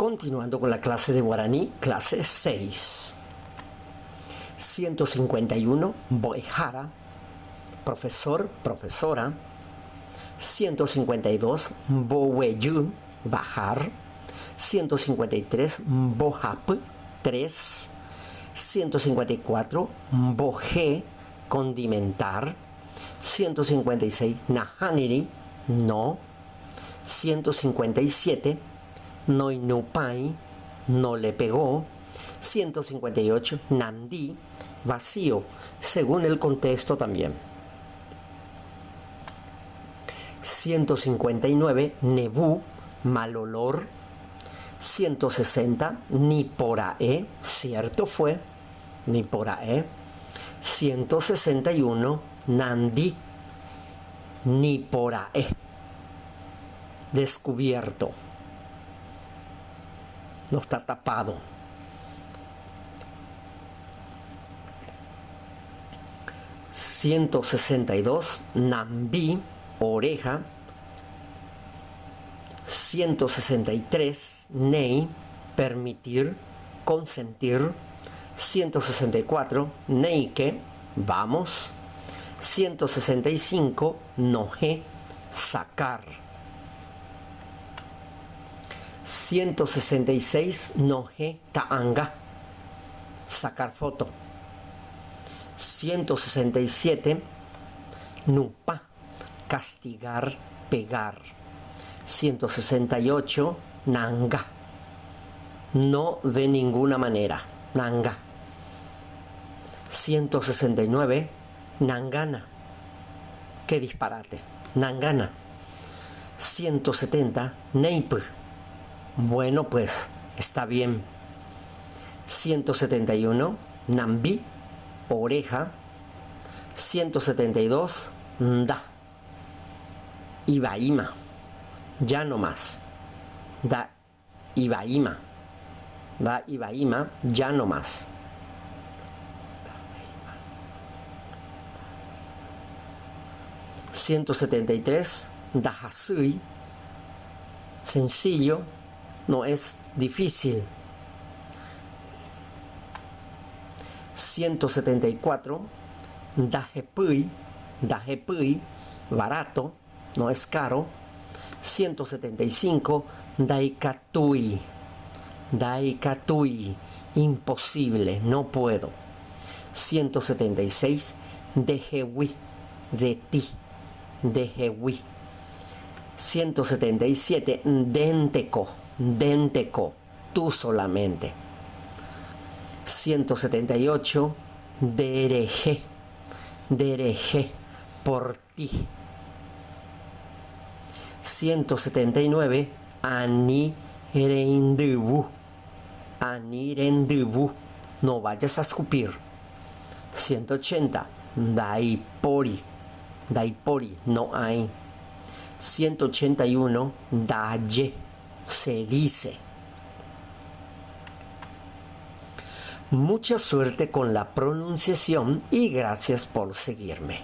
Continuando con la clase de guaraní, clase 6. 151, Mbo'ehára, profesor, profesora. 152, Mboguejy, bajar. 153, Mbohapy, 3. 154, Mboje, condimentar. 156, Nahániri, no. 157, Noinupãi, no le pegó. 158, Nandi, vacío, según el contexto también. 159, Nebú, mal olor. 160, Nipora'e, cierto fue, Nipora'e. 161, Nandi, Nipora'e, descubierto, no está tapado. 162, Nambi, oreja. 163, Nei, permitir, consentir. 164, Neike, vamos. 165, Noje, sacar. 166, Noje, ta'anga, sacar foto. 167, Nupa, castigar, pegar. 168, Nanga, no de ninguna manera, Nanga. 169, Nangana, qué disparate, Nangana. 170, Neip, bueno pues, está bien. 171, Nambi, oreja. 172, Nda, Ibaima, ya no más. Da Ibaima, da Ibaima, ya no más. 173, Dajasui, sencillo, no es difícil. 174, Dajepui, Dajepui, barato, no es caro. 175, Daikatui, Daikatui, imposible, no puedo. 176, Dejewi, de ti, Dejewi. 177, Denteco, Denteco, tú solamente. 178, Dereje, Dereje, por ti. 179, Anirendubu, Anirendubu, no vayas a escupir. 180, Daipori, Daipori, no hay. 181, Daye, se dice. Mucha suerte con la pronunciación y gracias por seguirme.